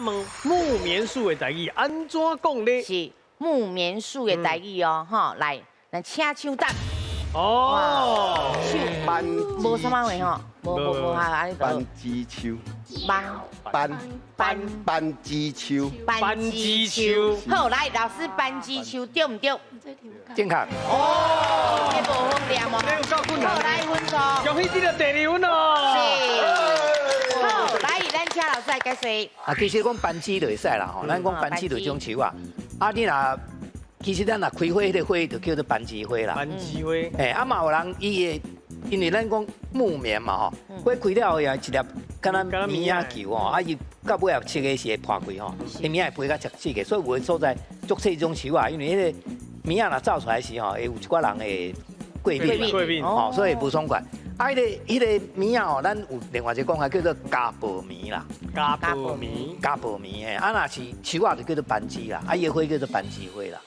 問木棉樹的台語按怎講咧？是木棉樹的台語哦，吼，來，咱請搶答。哦，班無啥物話吼，無無無哈，按呢班枝樹，班班班班枝樹，班枝樹。好，來，老師，班枝樹對毋對？正確。哦，這無分念哦。這有夠困難。好，來分數。恭喜得著第二分哦。是。好，來，咱請老師來解釋。啊，其實講班枝就會使啦吼，咱講班枝就種樹啊。啊，你若其實咱若開花，彼个花就叫做班枝花啦。班枝花。欸，啊嘛有人伊會，因為咱講木棉嘛吼，花開了後也一粒敢若棉仔球吼，啊伊到尾仔切的時會破開吼，彼棉仔會飛較細個，所以有的所在足細種樹啊，因為彼個棉仔若走出來時吼，會有一寡人會過敏，過敏，吼，所以無爽快。啊，彼個棉仔吼，咱有另外一個講法叫做加薄棉啦。加薄棉。加薄棉的，啊若是樹仔就叫做班枝啦，啊伊的花叫做班枝花啦。